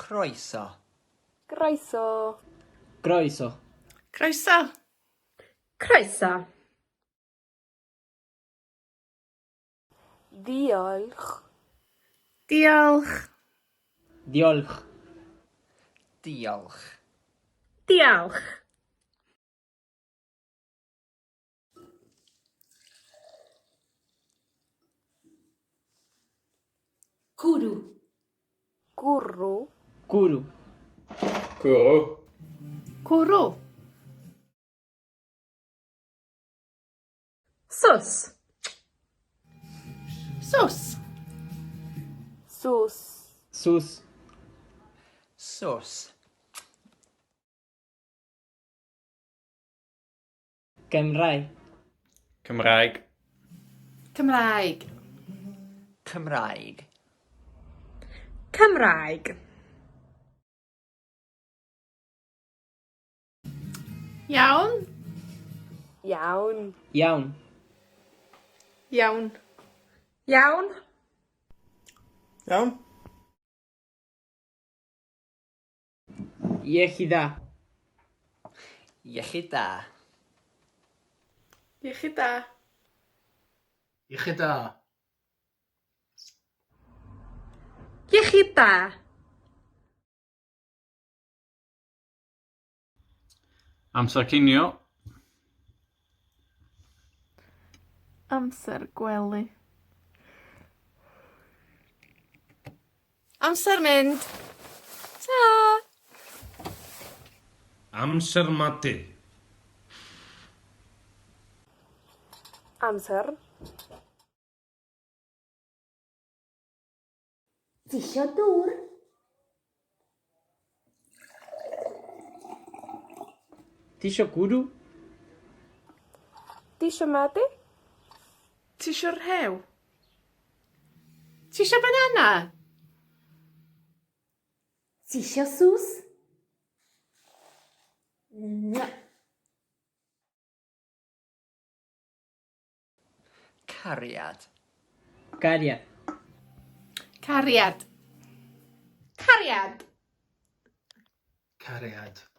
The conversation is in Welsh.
Croeso. Groeso. Groeso. Croeso. Croeso. Diolch. Diolch. Diolch. Diolch. Diolch. Cwrw. Cwrw. Cwrw. Cwrw. Cwrw. Sws. Sws. Sws. Sws. Sws. Cymraeg. Cymraeg. Cymraeg. Cymraeg. Cymraeg. Iawn. Iawn. Iawn. Iawn. Iawn. Iawn? Iechyd da. Iechyd da. Iechyd da. Iechyd da. Iechyd da. Amser cinio. Amser gwely. Amser mynd. Ta! Amser mate. Amser. Tisio dŵr? Tisio cwrw? Tisio mate? Tisio rhew? Tisio banana? Tisio sws? Mwah. Cariad. Cariad. Cariad. Cariad. Cariad.